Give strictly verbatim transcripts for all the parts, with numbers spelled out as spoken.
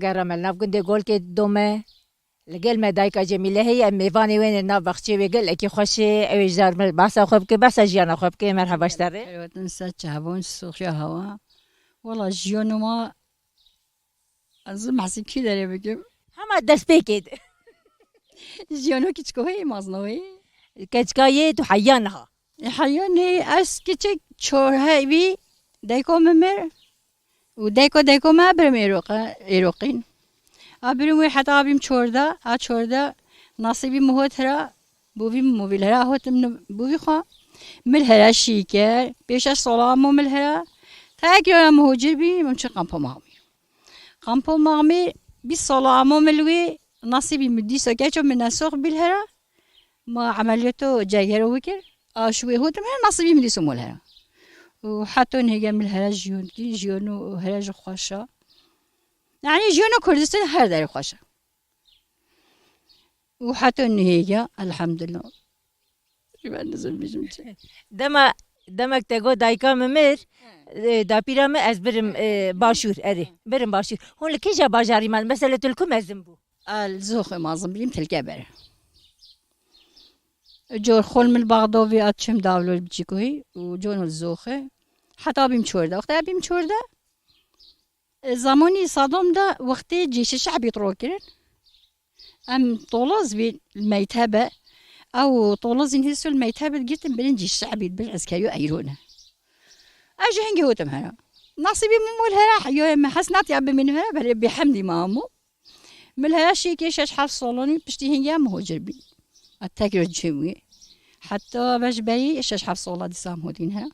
Gera me li nav gundê Golkê Dome. Li gel me dayika Cemîle heye, em mêvanê wê ne nav baxçê wê gelekî xweş ê. Ew ê ji dar me behsa xwe bike, behsa jiyana xwe bike. Merheba ji te re. Kerwatin ser çavon soxiya hewa. Wala jiyana ma ez ê behsê kî derê bikim? Hema destpêkê de. Jiyana kiçkohê maznoyê. Keçika yê tu heya niha. E, heya nê ez kiçik çor hevî dayika min mir. Û dayika dayika me birim êroqe-, êroqîn. A birim wê heta bîm çorda, a çorda nasîbî min hot hira, bûvî min movîl hira, hotim ni-, bûvî xwe. Mil hira şîker, pêş şeş sola amo mil hira. Ta yek rana min hocir bî, min çi kampa maxmî. Kampa maxmî bîst sola amo mil wê, nasîbî min dîsa keço min nesox bîl hira. Ma emeliyato cegero wikir. A şûyê hotim her nasibî min dîso mol hera. Û heto nihêge min hera jiyon kî, jiyon û hera ji xweşa. Yani jiyon û Kurdistan her derê xweşa. Û heto nihêge, elhamdulillah. Ben nizim bijim çi. Dema, demek te got dayika min mir, e, dapîra min ez birim, e, başûr, erê. Birim başûr. Hûn li kîja bajarî me? Mesela tu li ku mezin bû? A, li Zoxê mazin bîm tilke ber. Cor xol min Baxdovî a çim davlo biçîkoyî û cono Zoxê. Heta bîm çorda. Wexta bîm çorda, e, zamanî Sadom de wextê cêşê şehbî tro kirin. Em tolaz bî meytebe. Ew tolazîn hêsul meytebe girtin birin cî şehbî bin eskeriyo eyrone. Ez ji hingê hotim hera. Nasîbî min mol hera, yo me hes natiya bimînim hera, belê bêhemdî ma hemû. Min hera şêkê şeş heft salonî piştî hingê em muhocir bî. A tek roj çê wî. Heta ve ji berî şeş heft sala dîsa em hotîn hera.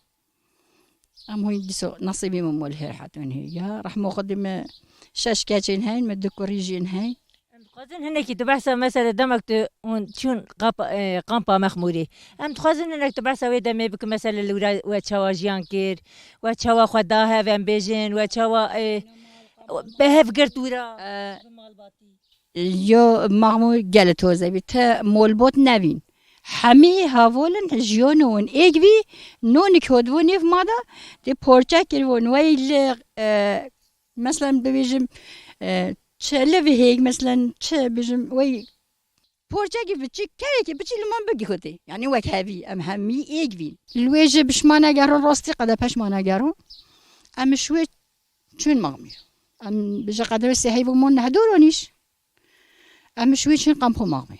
Em hûn dîso nasîbî min mol her heton hê. Ya rehmo Xwedê me şeş keçên heyn, me du kurî jîn heyn. Em dixwazin hinekî tu behsa mesela demek tu hûn çûn qapa-, e, kampa Mexmûrê. Em dixwazin hinek tu behsa wê demê bikin, mesela li wira we çawa jiyan kir, we çawa xwe da hev em bêjin, we çawa, e, bi hev girt wira. E, yo Mexmûr gelê toze bî, te molbot nevîn. Hemî havolin jiyon ûn êk vî nonik hot vo nêv ma da, tê porçe kir von wey li, e, Meselen bibêjim, e, çi li vihêk, meselen çi bêjim, wey porçekî biçîk, kerekî biçîk li man bigihotê. Yani wek hevî, em hemî êk vîn. Li wê jî bi şima negerin, rastî qedepe şima negerin. Em ji wê çûn Mexmîr. Em bi ji qedebe sê heyvû mon nehdoronîş. Em ji wê çûn Kampo Mexmîr.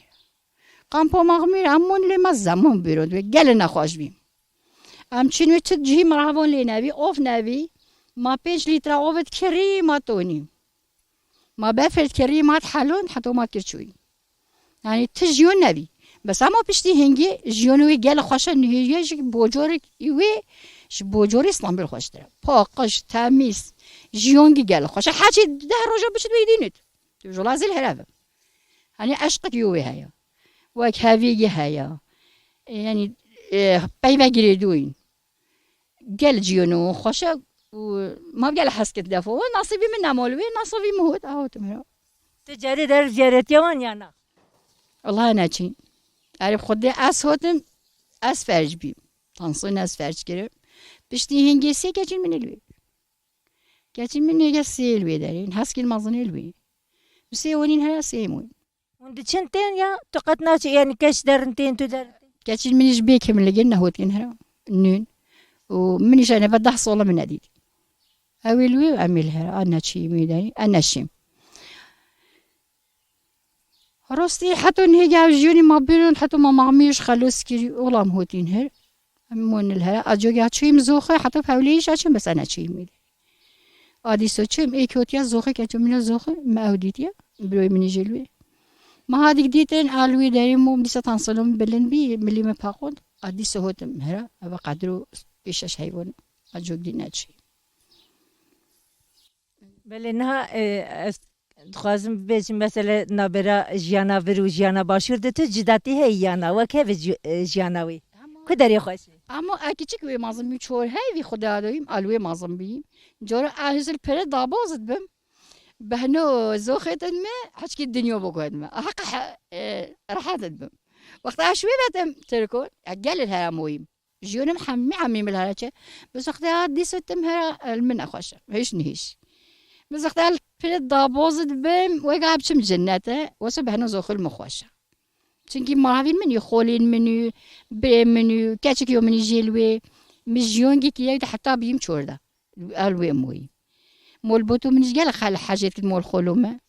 Kampo Mexmîr em mon lê me zeman bîro dibê, gelê nexweş bî. Em çin wê çi cihî me rehavon lê nebî, of nebî, ma pênc lître of di kirî ma tonî. Ma befir di kirî ma helon, heto ma kir çûyî. Yani ti jiyon nebî. Bes ama piştî hingî jiyon wê gel xweşe nihêriye ji bocorek wê, ji bocorê Stenbul xweştir e. Paqij, temîz, jiyon gî gel xweşe. Heçî deh roja biçit wê dînit. Tu jola zil herev. Hani eşqek yo wê heye. Wek hevî gî heye. Yani, e, peyve girêdûyîn. Gel ciyonû xweşe û ma gel heskit defo. Nasîbî min nemol wê, nasîbî min hot, ahot min. Tu carê der ziyaretiya wan ya na? Allah neçî. Erê Xwedê ez hotim, ez ferc bîm. Tansîn ez ferc kirim. Piştî hingê sê keçîn min li wê. Keçîn min nêge sê li wê derên. Heskîn mezin li wê. Bi sê wenîn heye sê min. Hûn diçin tên ya, tu qet naçî, yani keç derin tên, tu derin tên? Keçîn min ji bê kim li gel nehotîn hera. Nûn. Û min îşe nebe deh sala min nedît. Ew ê li wê, em ê li hera. A neçî wê de, a neşîm. Rostî heto nêge ev jiyonî ma birin, heto ma mamî ji xelos kirî, olam hotîn her. Em mon li hera. A coga çûyîm Zoxe, heto hewlê îşa çûm, bes a neçûyîm wê de. A dîso çûm, ê kotiya Zoxe, keço min Zoxe, me ew dîtiye, biroyê min jê li wê. Ma hadik dîtin, a li wê derê mom, dîsa tansiyonim bilind bî, milî me paqond, a dîso hotim hera, eva qedro pêş şeş heyvon, a cog dî neçûyî. Belê niha, e, ez dixwazim bibêjim, mesele nabera jiyana vir û jiyana başûr de tu cidatî heye ya na? Wek hev e ji-, e, jiyana wê? Ama Ku derê xweş e? Ama a kiçik wê mazim bî çor heyvî Xuda doyim, a li wê mazim bî. Cara a hizil pere daboz dibim. Behno zoxê din me, heçkî dinya bogo din me. A heqa he-, e, rehet dibim. Wexta a şwê vetim Tirko, ya gelil hera moyim. Jiyonim hemî hemî min hera çe. Bi zexte ya dîs tim hera, el min nexweş e. Hiç nihîş. Bi zexte el pir daboz dibim, wega biçim cennet e, wesa bihna zoxil min xweş e. Çimkî mavîn min û xolên min û birê min û keçik yo min jê li wê, min jiyongekî yek de heta bîm çor de. El wê moyî. Mol boto min ji gel xel hecêt kit mol xolo me.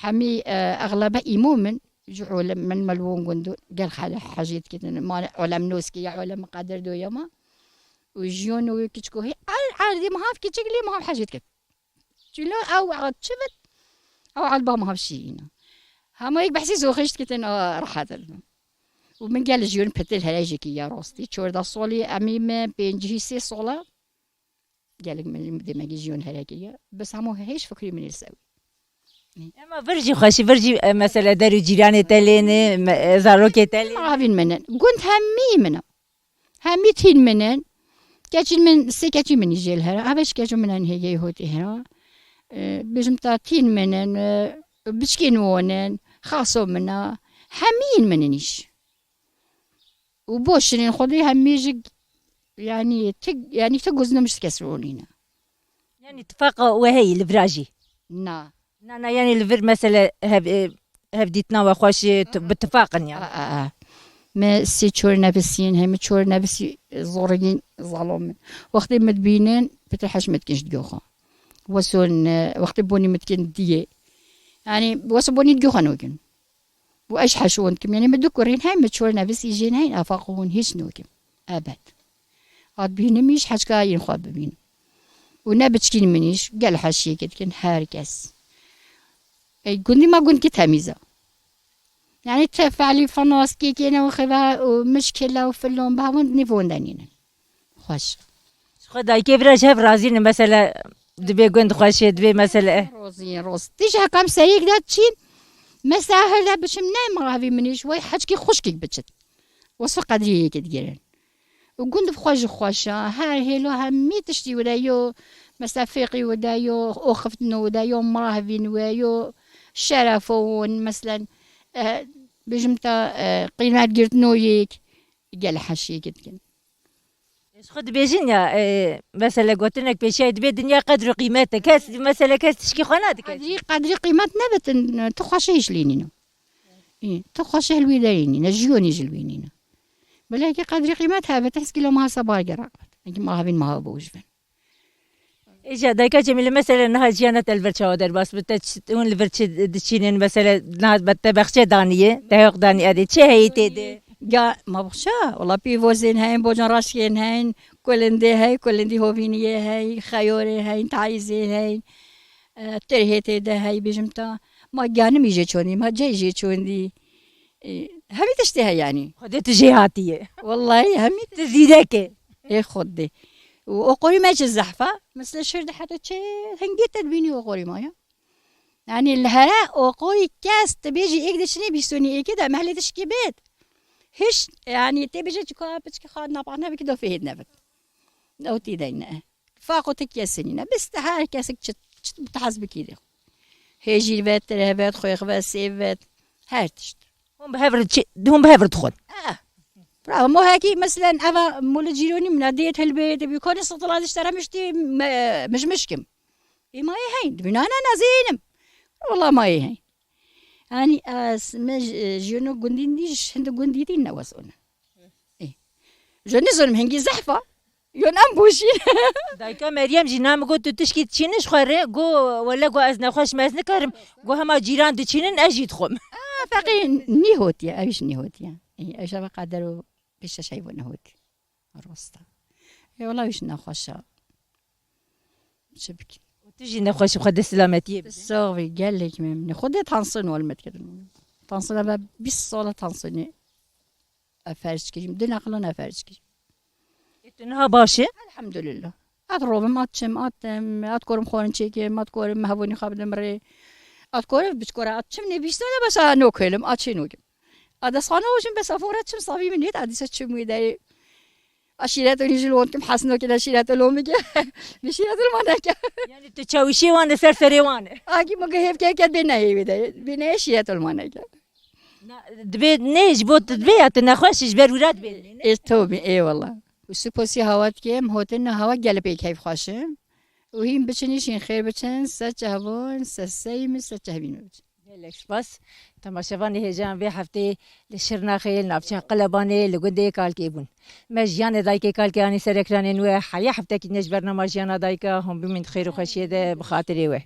Hemî, e, exlebe îmo min, ji olem min melwon gundu, gel xel hecêt kit, ma olem noski ya olem qedir do yama. Û jiyon û kiçko hê, er, erdî mahav kiçik lê mahav hecêt kit. Çilo ew çi bit? Ew elba mahav şîyîna. Hema yek behsî zoxişt kitin, a, rehet in. Û min gel jiyon pitir herejekî ya rostî. Çorda solî emî me, pêncî sê sola. Gelek min demekî jiyon here kiriye. Bes hemû hêj fikrî min li ser wî. Ema vir jî xweşî, vir jî, e, mesela der û cîranê te lê ne, me, e, zarokê te lê ne. Mavîn min in. Gund hemî min in. Hemî tîn min in. Keçîn min, sê keçî min jê li here. Ev ji keço min in hêgeyê hotî here. E, bijim ta tîn min in, e, biçkên won in, xaso min a. Hemî yên min in îş. Û boşinên xwedî hemî ji, yanî, ti, yanî, ti guznim ji kes ronîne. Yanî tifaqa we heyî li vira jî? Na. Na, na, yanî li vir mesele hev, e, hevdîtina we xweş e, tu, bi tifaq in yanî. A, a, a. Me sê çor nefesîn, hemî çor nefesî zorgîn zalom in. Wextê me dibînin, pitir heş me dikin ji digo xwe. Weson, e, wextê bonî me dikin diyê. Yanî, wesa bonî digo xwe nokin. Û ez ji heşon dikim, yanî min du kurên heyn, min çor nevisî jên heyn, efa qe hûn hîç nokim. Ebed. Hat bînim îş, hecka yên xwe bibînim. Û ne biçkîn min îş, gel heşiyê dikin her kes. Ey, gundî ma gundkî temîz e. Yanî tefelî, fenas, kêkêne û xiva û mişkile û filon, bi hevon nîvon denînin. Xweş. Ji xwe dayikê vira ji hev razî ne, mesela dibê gund xweş e, dibê mesele. Rozî, roz. Tî ji hekam seriyek de çîn, mesela hele biçim ne mavî min îş, wey heçkî xuşkîk biçit. Wesfê qedriyê yekê digirin. Û gund bi xwe ji xweş e, her hêlo hemî tiştî wide yo, mesela fêqî wide yo, oxiftino wide yo, mavîn we yo, şerefo won, meselen, e, bijim te, e, qîmet girtino yek, gel heşiyek dikin. Ji xwe dibêjin ya, e, mesele gotinek pêşiyayê dibê dinya qedr û qîmet e. Kes, mesele kes tişkî xwe nadike. Qedrî, qedrî qîmet nebitin, tu xweşe hîş lê nîne. Ê, tu xweşe li wî derê nîne, jiyonî ji li wî nîne. Belekî qedrî qîmet hebe, tu hizkî lo masa bargera. Enkî ma havîn ma hava bû ji bin. Îja dayika Cemîle, mesele niha jiyana te li vir çawa derbas bi te çi, hûn li vir çi diçînin, mesele niha te bexçe daniye, te heq daniye edê, çi heyî tê de? Ga, ma bixşa, wela pîvozên heyn, bocan raşkên heyn, kulindê hey, kulindî hovîniyê hey, xeyorê heyn, tayîzê heyn, e, tirhê tê de hey, bijim ta. Ma ganim jê çondî, ma cey jê çondî. E, hemî tiştê hey yanî. Xwedê tu jê hatiye. Wellahî hemî. Tu zîrek e. Ê Xwedê. Û oqorî me çi zehfa. Mesela şir de heta çê hingê te dibînî oqorî ma ya. Yanî li here oqorî kes tu bêjî êk de çinê bîstonî êkê de mehlê tişkî bêt. Hiç, yanî tê bêje çika piçkî xwe napane bikî do fihêt nebit. Ew tî deyne. Faqo ti kesinî ne. Biste her kesik çi, çi bi tehez bikî de. Hêjî vet, tireh vet, xwêx vet, sêv vet. Her tişt. Hûn bi hev re çi, hûn bi hev re dixwin. Eh. Bravo. Mo hekî, meselen, eva mûle cîronî min e, dêt hilbê, dibî konê sitila diştera miştî, me-, mij mişkim. Ê mayê heyn, dibî na, na, na, zeynim. Wela mayê heyn. Yanî ez, me ji, ji no gundîn dî, ji hindi gundî dî ne wes one. Ê. Ji nizonim hingî zehfa. Yon em boşî. Dayika Meryem jî nam got tu tişkî çînin ji xwe re, go wele go ez nexweş me ez nikarim. Go hema cîran diçînin ez jî dixwim. Aa, feqî nîhotiye, ew jî nîhotiye. Ê, ew jî qeder û pêşeş heyvû nehotî. Rosta. Ê, wela wî jî nexweş e. Çi bikî? Tu jî nexweş û Xwedê silametiyê bide. Sax bî, gelek memnûn. Xwedê tansiyon wal me dikirin. Tansiyon ve bîst sala tansiyonê. Ev ferç kirîm. Du neqlan ev ferç kirîm. Ê, tu niha baş e? Elhamdulillah. At rovim, at çim, at, em, at korim xwarin çêkim, at korim mehvonî xwe bidim rê. At korim biçkora, at çim ne bîst sala besa no kelim, at çê nokim. A destxane hojim bes afora çim savî min nêt, a dîsa çim wî derê. Aşîret û nîjil won kim hesno kine şîret û lomike. Bi şîret û maneke. Yani tu çawişê wan li ser serê wan e. Akî min hêv ke ke bê nehê wê derê. Bê nehê şîret û maneke. Na, dibê ne ji bo tu dibê ya tu nexweş ji ber wira dibê. Ê tobî, ê wela. Û sipasî hawa dikim, hotin hawa gelek pê keyf xweş im. Û hîn biçin, îşîn xêr biçin, ser çavon, ser sey min, ser çavîn min biçin. Gelek spas. Temaşevanê hêjan vê heftê li Şirnaxê, li navçeya Qelebanê, li gundê Kalkê bûn. Me jiyanê dayikê Kalkê anî ser ekranên we. Heya heftekî din ji bernama Jiyana Dayika hûn bimîn di xêr û xweşiyê de bi xatirê we.